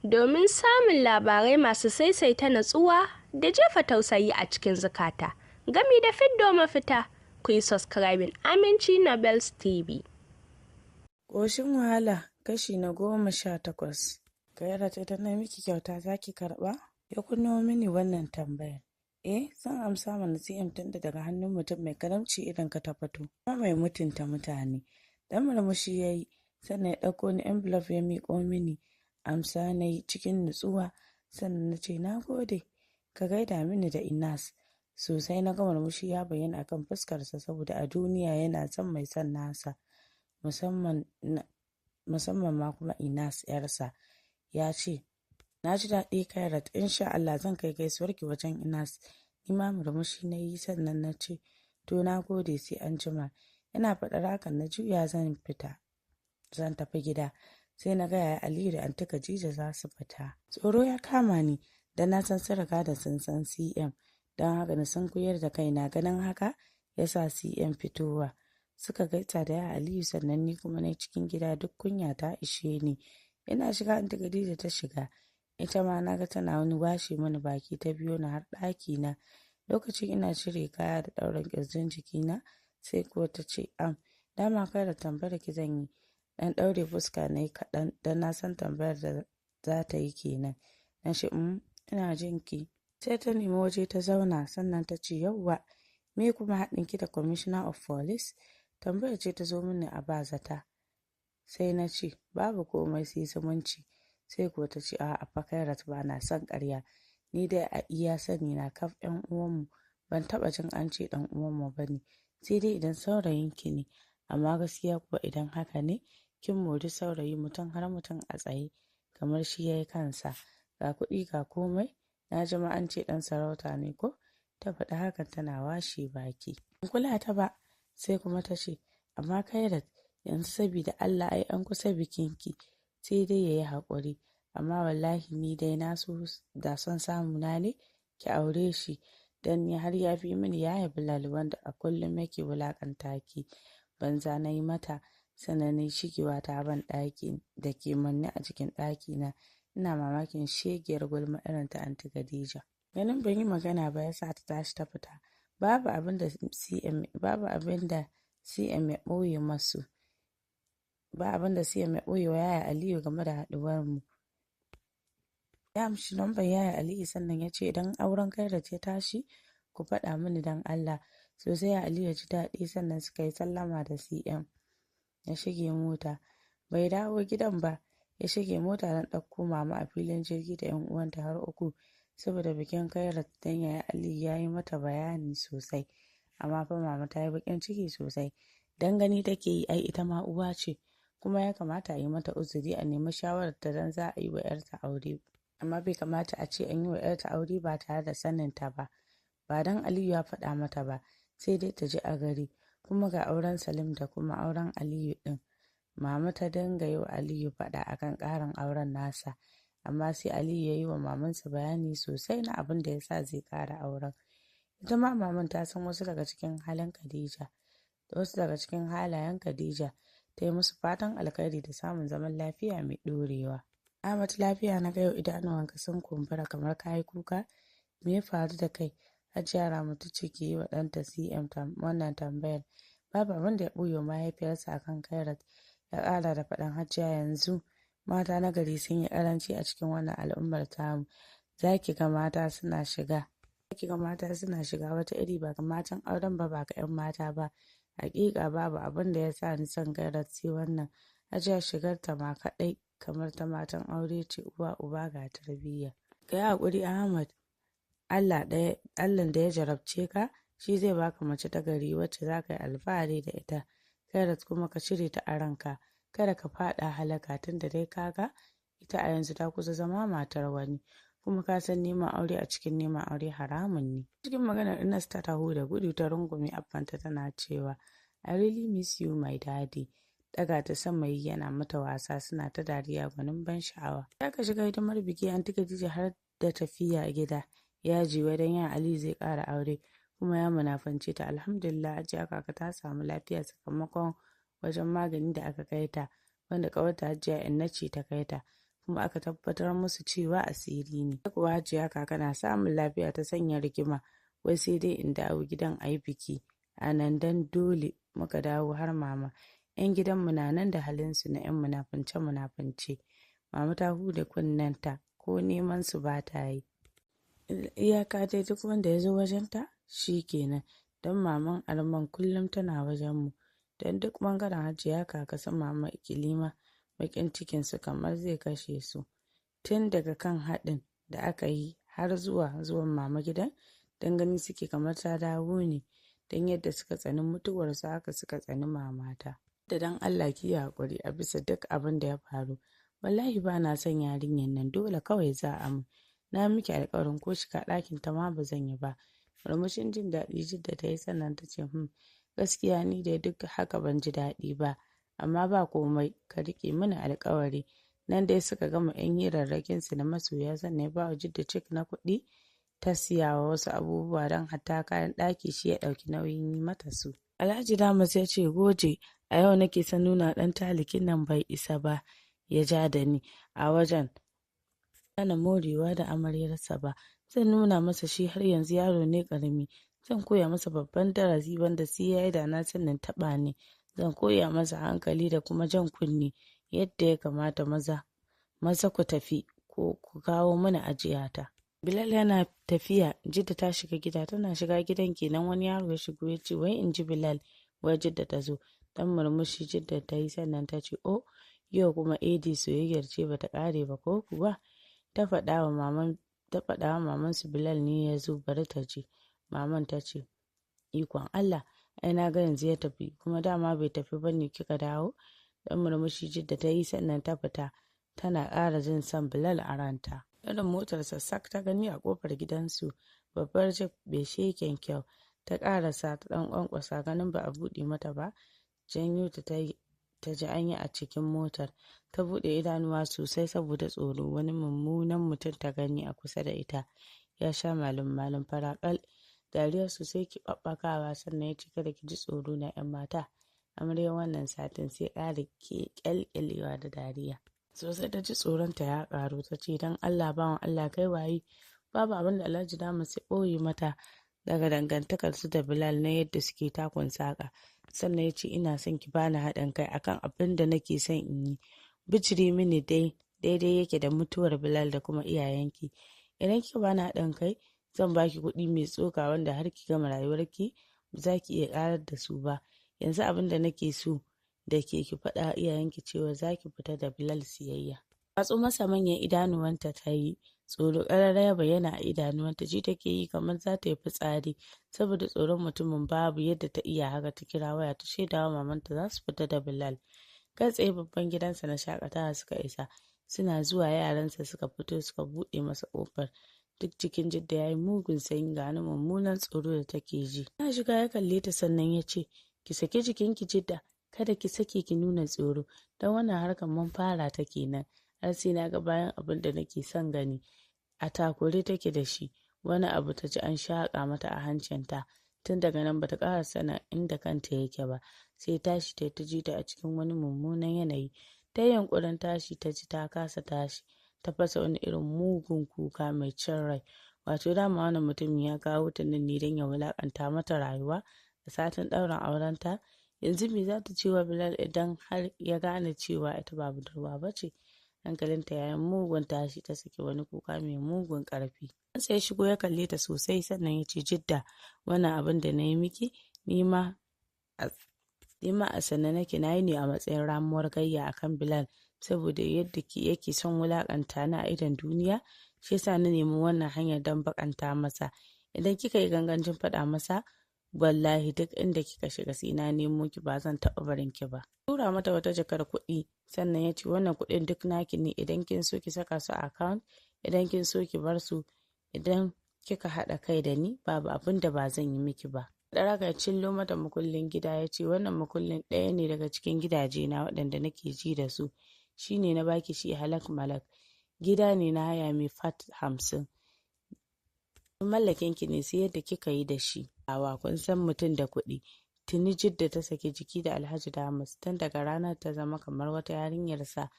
Domin samun labarai masu saisaita natsuwa da jefa tausayi a cikin zukata, gami da fiddo mafita, ku yi subscribing Aminci Novels TV. Ƙoshin Wahala, kashi na 18. Khairat, idan na miki kyauta za ki karɓa? Ya kunno mini wannan tambayar. Eh, zan amsa mana CM, tunda daga hannun mutum mai karamci irin ka ta fito, kuma mai mutunta mutane. Dan murmushi ya yi, sannan ya ɗauko wani envelope ya miƙo mini. Amsa na yi cikin nutsuwa, sannan na ce, "Na gode, ka gaida mini da Inas." Sosai na ga murmushi ya bayyana akan fuskarsa, saboda a duniya yana son mai son nasa, musamman ma kuma Inas yarsa. Ya ce, "Na ji daɗi Khairat, insha Allah zan kai gaisuwarki wajen Inas." Ni ma murmushi na yi, sannan na ce, "To, na gode, sai an jima." Yana faɗar hakan na juya zan fita, zan tafi gida. Sai na ga Yaya Aliyu da Anti Khadija za su fita. Tsoro ya kama ni, dan na san sun riga da sun san CM, don haka na sunkuyar da kaina. Ganin haka ya sa CM fitowa. Suka gaisa da Yaya Aliyu, sannan ni kuma na cikin gida, duk kunya ta ishe ni. Ina shiga Anti Khadija ta shiga. Ita ma na ga tana wani washe mani baki, ta biyo ni har ɗaki na. Lokacin ina cire kaya da ɗaurin ƙirjin jikina, sai kuwa ta ce, "Am, dama kai da tambayar ki zan yi." Dan ɗaure fuska na yi kaɗan, don na san tambayar da za ta yi kenan. Na ce, ina jin ki." Sai ta nemi waje ta zauna, sannan ta ce, "Yauwa, me kuma haɗin ki da Commissioner of Police?" Tambayar ce ta zo mini a bazata. Sai na ce, "Babu komai sai zumunci." Sai kuwa ta ce, "A'a fa Khairat, ba na son ƙarya. Ni dai a iya sani na kaf 'yan uwanmu ban taɓa jin an ce ɗan uwanmu ba ne, sai dai idan saurayinki ne. Amma gaskiya kuwa idan haka ne, kin mori saurayi, mutum har mutum a tsaye kamar shi ya yi kansa. Ga kuɗi, ga komai. Na ji ma an ce ɗan sarauta ne ko?" Ta faɗi hakan tana washe baki. Ban kula ta ba, sai kuma ta ce, "Amma Khairat, yanzu sabida Allah ai an kusa bikinki, sai dai ya yi haƙuri. Amma wallahi ni dai na so da son samu na ne ki aure shi, don ni har ya fi mini Yaya Bilal wanda a kullum yake wulaƙanta ki." Banza na yi mata, sannan na yi shigewa ta ban ɗaki da ke manne a jikin ɗakina, ina mamakin shegiyar gulma irin ta Anti Khadija. Ganin ban yi magana ba ya sa ta tashi ta fita. Babu abin da CM ya ɓoye masu. Ba abin da CM ya ɓoye wa Yaya Aliyu game da haɗuwar mu. Ya amshi lambar Yaya Aliyu, sannan ya ce, "Idan auren Khairat ya tashi, ku faɗa mini don Allah." Sosai Yaya Aliyu ya ji daɗi, sannan suka yi sallama da CM. Ya shige mota. Bai dawo gidan ba, ya shige mota don ɗauko Mama a filin jirgi da 'yan uwanta har uku saboda bikin Khairat, don Yaya Aliyu ya yi mata bayani sosai. Amma fa Mama ta yi baƙin ciki sosai, don gani take yi ai ita ma uwa ce, kuma ya kamata a yi mata uzuri, a nemi shawararta don za a yi wa 'yarta aure. Amma bai kamata a ce an yi wa 'yarta aure ba tare da saninta ba. Ba don Aliyu ya faɗa mata ba, sai dai ta ji a gari. Kuma ga auren Salim da kuma auren Aliyu ɗin. Mama ta dinga yi wa Aliyu faɗa akan ƙarin auren nasa. Amma sai Aliyu ya yi wa mamansa bayani sosai na abin da ya sa zai ƙara auren. Ita ma maman ta san wasu daga cikin halin Khadija. Wasu daga cikin halayen Khadija. Ta yi musu fatan alkhairi da samun zaman lafiya mai ɗorewa. "Ahmad, lafiya na ga yau idanuwanka sun kumbura kamar ka yi kuka? Me ya faru da kai?" Hajiya Ramatu ce ke yi wa ɗanta CM wannan tambayar. Babu abin da ya ɓoye wa mahaifiyarsa akan Khairat. Ya ƙara da faɗin, "Hajiya, yanzu mata na gari sun yi ƙaranci a cikin wannan al'ummar tamu. Za ki ga mata suna shiga wata iri, ba ga matan auren ba, ba ga 'yan mata ba. Hakika babu abin da ya sa ni son Khairat sai wannan. Hajiya, shigar ta ma kaɗai kamar ta matan aure ce, uwa uba ga tarbiyya." "Ka yi haƙuri Ahmad. Allah da ya jarabce ka shi zai baka mace ta gari wacce za ka yi alfahari da ita. Khairat kuma ka cire ta a ranka. Kada ka faɗa halaka, tunda dai ka ga ita a yanzu ta kusa zama matar wani. Kuma ka san neman aure a cikin neman aure haramun ne." Cikin maganar, Inas ta taho da gudu ta rungume abbanta tana cewa, "I really miss you, my daddy." Daga ta sama yi yana mata wasa, suna ta dariya gwanin ban sha'awa. Ya ka shiga hidimar biki, Anti Khadija har da tafiya gida yaji wai don Yaya Aliyu zai ƙara aure kuma ya munafance ta. Alhamdulillah, Hajiya Kaka ta samu lafiya sakamakon wajen magani da aka kai ta, wanda ƙawarta Hajiya Inna ce ta kai ta. Kuma kuma aka tabbatar musu cewa asiri ne. Kuwa Hajiya Kaka na samun lafiya ta sanya rigima, wai sai dai in dawo gidan a yi biki a nan, dan dole muka dawo har mama. 'Yan gidanmu na nan da halinsu na 'yan munafunce-munafunce. Mama ta hude kunnenta ko neman su ba ta yi. Iyaka dai duk wanda ya zo wajenta shi kenan. Don maman Arman kullum tana wajenmu. Don duk ɓangaren Hajiya Kaka su mama Ikilima baƙin cikinsu kamar zai kashe su. Tun daga kan haɗin da aka yi har zuwa zuwan mama gidan, don gani suke kamar ta dawo ne. Don yadda suka tsani mutuwarsu haka suka tsani mamata. Da don Allah ki yi haƙuri a bisa duk abin da ya faru. Wallahi ba na son yarinyar nan, dole kawai za a min. Na miki alƙawarin ko shiga ɗakin ta ma ba zan yi ba. Murmushin jin daɗi Jidda ta yi sannan ta ce, gaskiya ni dai duk haka ban ji daɗi ba, amma ba komai, ka riƙe mini alƙawari. Nan dai suka gama 'yan hirarrakin su na masoya, sannan ya ba wa Jidda cek na kuɗi ta siya wa wasu abubuwa, don hatta kayan ɗaki shi ya ɗauki nauyin yi mata su. Alhaji Damas ya ce, goje, a yau nake son nuna ɗan talikin nan bai isa ba ya ja da ni a wajen ana morewa da amaryarsa ba. Zan nuna masa shi har yanzu yaro ne ƙarami. Zan koya masa babban darasi wanda sai ya yi da na sanin taɓa ne. Zan koya masa hankali da kuma jan kunne yadda ya kamata. Maza maza ku tafi ko ku kawo mana ajiyata. Bilal yana tafiya, Jidda ta shiga gida. Tana shiga gidan kenan wani yaro ya shigo ya ce, wai in ji Bilal, wai Jidda ta zo. Dan murmushi Jidda ta yi sannan ta ce, oh, yau kuma AD soyayyar ce bata ƙare ba ko kuwa? Ta faɗa wa maman ta faɗa wa maman su Bilal ne ya zo, bari ta je. Maman ta ce, ikon Allah, ai na ga yanzu ya tafi, kuma dama bai tafi ba ne kika dawo. Dan murmushi Jidda ta yi sannan ta fita, tana ƙara jin son Bilal a ranta. Irin motar sak ta gani a ƙofar gidansu, babbar jeep mai sheken kyau. Ta ƙarasa ta ɗan ƙwanƙwasa, ganin ba a buɗe mata ba, janyo ta ta ji an yi a cikin motar. Ta buɗe idanuwa sosai saboda tsoro, wani mummunan mutum ta gani a kusa da ita. Ya sha malum malum faraƙal. Dariya sosai ki ɓaɓɓakawa sannan ya ce, kada ki ji tsoro na 'yan mata. Amaryar wannan satin sai ƙara ke ƙyalƙyalewa da dariya. Sosai ta ji tsoronta ya ƙaru, ta ce, don Allah bawan Allah kai waye? Babu abin da Alhaji Damas ya ɓoye mata daga dangantakar su da Bilal na yadda suke takun saƙa. Sannan ya ce, ina son ki bani haɗin kai akan abin da nake son in yi. Bijire mini dai daidai yake da mutuwar Bilal da kuma iyayenki. Idan kika bani haɗin kai, zan baki kuɗi mai tsoka wanda har ki gama rayuwarki ba za ki iya ƙarar da su ba. Yanzu abin da nake so da ke, ki faɗa iyayenki cewa za ki fita da Bilal siyayya. Watso masa manyan idanuwanta ta yi, tsoro ƙarara ya bayyana a idanuwanta, ji take yi kamar za ta yi fitsari saboda tsoron mutumin. Babu yadda ta iya, haka ta kira waya ta shaidawa mamanta za su fita da Bilal. Kai tsaye babban gidansa na shakatawa suka isa. Suna zuwa yaransa suka fito suka buɗe masa ƙofar. Duk jikin Jidda ya yi mugun sanyi, ga wani mummunan tsoro da take ji. Na shiga ya kalle ta sannan ya ce, ki saki jikinki Jidda, kada ki sake ki nuna tsoro, don wannan harkar mun fara ta kenan har sai na ga bayan abin da nake son gani. A takure take da shi, wani abu ta ji an shaƙa mata a hancinta. Tun daga nan bata ƙara sanin inda kanta yake ba, sai tashi ta ta ji ta a cikin wani mummunan yanayi. Ta yi yunƙurin tashi ta ji ta kasa tashi, ta fasa wani irin mugun kuka mai cin rai. Wato dama wannan mutumin ya kawo ta nan ne don ya wulaƙanta mata rayuwa a satin ɗaurin aurenta. Yanzu me za ta ce wa Bilal idan har ya gane cewa ita ba budurwa ba ce? Hankalinta ya yi mugun tashi, ta saki wani kuka mai mugun ƙarfi. Sai ya shigo ya kalle ta sosai sannan ya ce, Jidda, wannan abin da na yi miki, ni ma a sane nake na yi ne a matsayin ramuwar gayya akan Bilal, saboda yadda yake son wulaƙanta ni a idon duniya, shi yasa na nemi wannan hanyar don baƙanta masa. Idan kika yi gangancin faɗa masa, wallahi duk inda kika shiga sai na nemo ki, ba zan taɓa barin ki ba. Tura mata wata jakar kuɗi sannan ya ce, wannan kuɗin duk naki ne, idan kin so ki saka su a account, idan kin so ki bar su, idan kika haɗa kai da ni babu abin da ba zan yi miki ba. Ɗaraka ya cillo mata makullin gida ya ce, wannan makullin ɗaya ne daga cikin gidaje na waɗanda nake ji da su, shine na baki shi halak malak. Gida ne na haya mai fat 50. Mallakin ki ne sai yadda kika yi da shi. Awa kun san mutum da kuɗi. Tuni Jidda ta saki jiki da Alhaji Damas, tun daga ranar ta zama kamar wata yarinyarsa.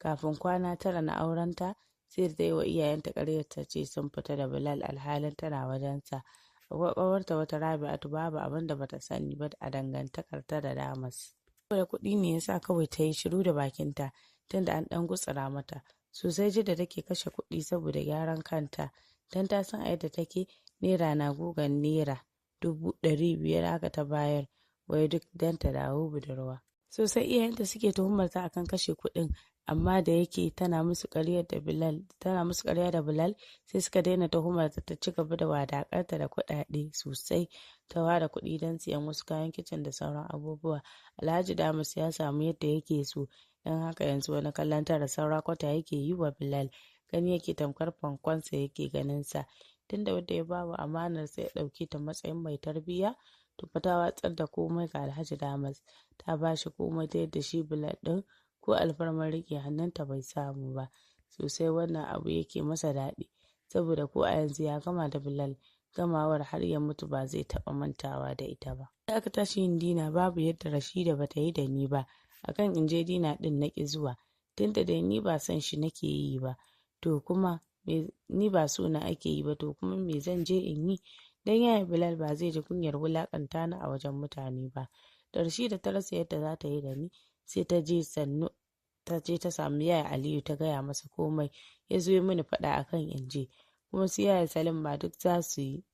Kafin kwana 9 na aurenta, sai da ta yi wa iyayenta ƙaryar ta ce sun fita da Bilal alhalin tana wajensa. Akwai ƙawarta wata Rabi'atu babu abin da bata sani ba a dangantakarta da Damas. Saboda kuɗi ne yasa kawai ta yi shiru da bakinta tunda an ɗan gutsura mata. Sosai Jidda take kashe kuɗi saboda gyaran kanta, don ta san a yadda take naira na gugan naira 500,000 haka ta bayar wai duk don ta dawo budurwa. Sosai iyayenta suke tuhumar ta akan kashe kuɗin, amma da yake tana musu ƙarya da Bilal sai suka daina tuhumar ta, ta ci gaba da wadaƙarta da kuɗaɗe sosai. Ta ware kuɗi don siyan wasu kayan kicin da sauran abubuwa. Alhaji Damas ya samu yadda yake so, don haka yanzu wani kallon tara saura kwata yake yi wa Bilal, gani yake tamkar fankonsa yake ganinsa. Tunda wanda ya bawa amanar sai ya ɗauke ta matsayin mai tarbiyya, to fa ta watsar da komai ga Alhaji Damas, ta ba shi komai ta yadda shi Bilal ɗin ko alfarmar riƙe hannunta bai samu ba. Sosai wannan abu yake masa daɗi, saboda ko a yanzu ya gama da Bilal, gamawar har ya mutu ba zai taɓa mantawa da ita ba. Da aka tashi yin dina babu yadda Rashida bata yi da ni ba, akan in je dina ɗin na ƙi zuwa, tunda dai ni ba son shi nake yi ba, to kuma ni ba so na ake yi ba, to kuma me zan je in yi? Dan yaya Bilal ba zai ji kunyar wulaƙanta ni a wajen mutane ba. Da Rashida ta rasa yadda za ta yi da ni, sai ta je sannu ta je ta samu yaya Aliyu ta gaya masa komai, ya zo mini faɗa akan in je, kuma su yaya Salim ba duk za su yi.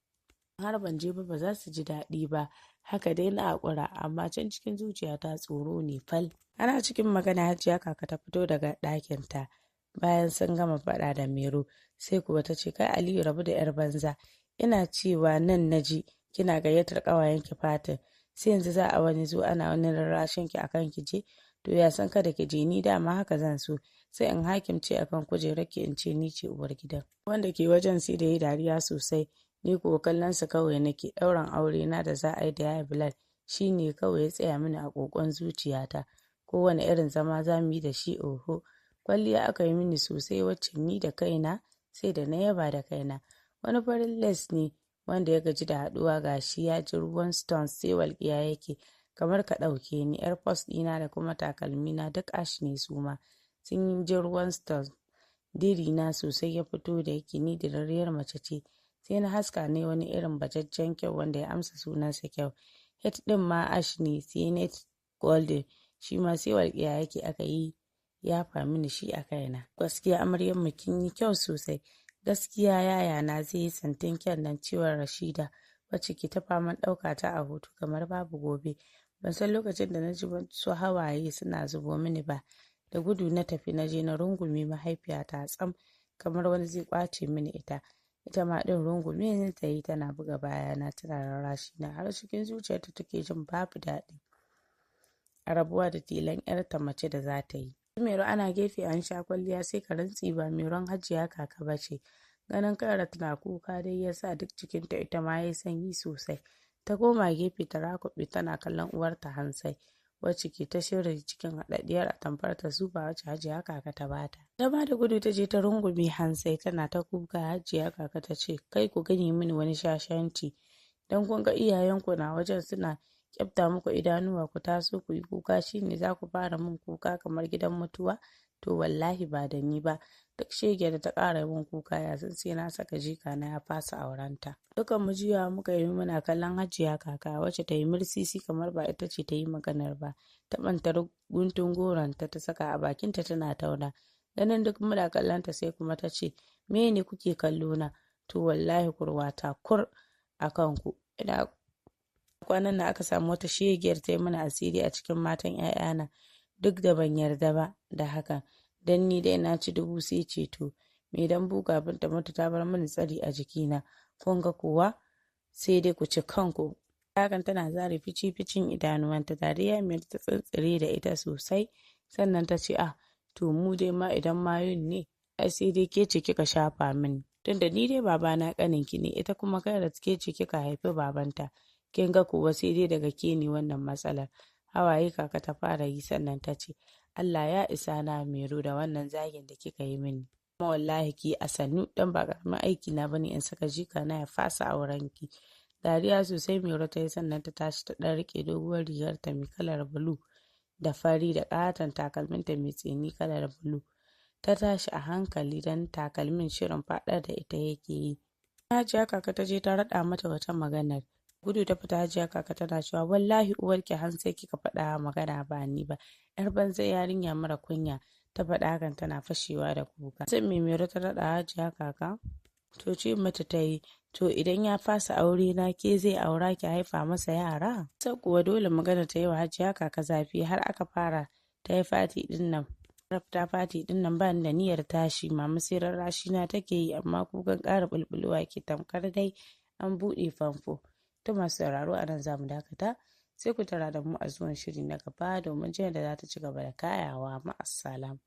Har ban je ba ba za su ji daɗi ba, haka dai na haƙura, amma can cikin zuciyata tsoro ne fal. Ana cikin magana Hajiya Kaka ta fito daga ɗakinta bayan sun gama faɗa da Mero, sai kuwa ta ce kai Aliyu rabu da 'yar banza, ina cewa nan na ji kina gayyatar ƙawayenki fatin, sai yanzu za a wani zo ana wani rarrashin ki akan ki je, to ya san kada ki je, ni dama haka zan so, sai in hakimce akan kujerar ki in ce ni ce uwar gidan. Wanda ke wajen sai da yi dariya sosai, ni kuwa kallon sa kawai nake. Ɗaurin aure na da za a yi da yaya Bilal shine kawai ya tsaya mini a ƙoƙon zuciyata. Kowane irin zama za mu yi da shi oho. Kwalliya aka yi mini sosai wacce ni da kaina sai da na yaba da kaina. Wani farin lace ne wanda ya gaji da haɗuwa, gashi ya ji ruwan stones sai walƙiya yake kamar ka ɗauke ni. Yar post ɗina da kuma takalmina duk ash ne suma sun ji ruwan stones. Diri na sosai ya fito da yake ni dirarriyar mace ce, sai na haska ne wani irin bajajjen kyau wanda ya amsa sunansa kyau. Het ɗin ma ash ne sai net golden, shi ma sai walƙiya yake aka yi yafa mini shi a kaina. Gaskiya amaryar mu kin yi kyau sosai, gaskiya yaya na zai yi santin kyan nan, cewar Rashida wacce ke ta faman ɗauka ta a hoto kamar babu gobe. Ban san lokacin da na ji wasu hawaye suna zubo mini ba, da gudu na tafi na je na rungume mahaifiyata tsam kamar wani zai kwace mini ita. Ita ma ɗin rungume ne ta yi tana buga bayana tana rarrashi na, har cikin zuciyarta take jin babu daɗi a rabuwa da tilan 'yarta mace da za ta yi. Mero ana gefe an sha kwalliya sai ka rantsi ba Meron Hajiya Kaka ba ce. Ganin Kairat na kuka dai ya sa duk jikinta ita ma ya sanyi sosai. Ta koma gefe ta rakuɓe tana kallon uwarta Hansai, wacce ke ta shirin cikin haɗaɗɗiyar atamfar ta zuba wacce Hajiya Kaka ta bata. Ta ma da gudu ta je ta rungume Hansai tana ta kuka. Hajiya Kaka ta ce kai ku gani mini wani shashanci, don kun ga iyayenku na wajen suna kyafta muku idanuwa ku taso ku yi kuka, shine za ku fara min kuka kamar gidan mutuwa? To wallahi ba da ni ba, duk shege da ta ƙara min kuka ya san sai na saka jika na ya fasa aurenta. Dukan mu juyawa muka yi muna kallon Hajiya Kaka wacce ta yi mursisi kamar ba ita ce ta yi maganar ba. Ta ɓantar guntun goronta ta saka a bakinta tana tauna. Ganin duk muna kallon ta sai kuma ta ce me ne kuke kallo na? To wallahi kurwata kur a kanku. Ina kwanan nan aka samu wata shegiyar ta yi mana asiri a cikin matan 'ya'yana, duk da ban yarda ba da hakan, dan ni dai na ci dubu sai ceto. Mai dambu kafin ta mutu ta bar mini tsari a jikina, kun ga kuwa sai dai ku ci kanku. Hakan tana zare fici ficin idanuwanta, dariya mai ta tsintsire da ita sosai, sannan ta ce ah to mu dai ma idan mayun ne ai sai dai ke ce kika shafa mini, tunda ni dai babana ƙaninki ne, ita kuma Kairat ke ce kika haifi babanta, kin ga kuwa sai dai daga ke ne wannan matsalar. Hawaye Kaka ta fara yi sannan ta ce Allah ya isa na Mero da wannan zagin da kika yi mini, kuma wallahi ki a sannu dan ba karamin aiki na bane in saka jika na ya fasa auren ki. Dariya sosai Mero ta yi sannan ta tashi ta dan rike doguwar rigar ta mai kalar bulu da fari da katon takalminta mai tsini kalar bulu. Ta tashi a hankali don takalmin shirin faɗar da ita yake yi. Hajiya Kaka ta je ta raɗa mata wata maganar. Gudu ta fita. Hajiya Kaka tana cewa, "Wallahi uwarki har sai kika faɗa magana ba ni ba, yar banza, yarinya mara kunya." Ta faɗa hakan tana fashewa da kuka. Sai me Mairo ta raɗa Hajiya Kaka? To ce mata ta yi, "To idan ya fasa aure na, ke zai aura ki haifa masa yara?" Sai kuwa dole magana ta yi wa Hajiya Kaka zafi. Har aka fara ta yi party din nan, fita party din nan, ba da niyyar tashi. Mama sai rarrashi na take yi, amma kukan ƙara bulbulowa ke tamkar dai an buɗe famfo. To masu sauraro, a nan zamu dakata. Sai ku tara da mu a zuwan shiri na gaba domin jin da za ta ci gaba da kayawa. Ma'assalam.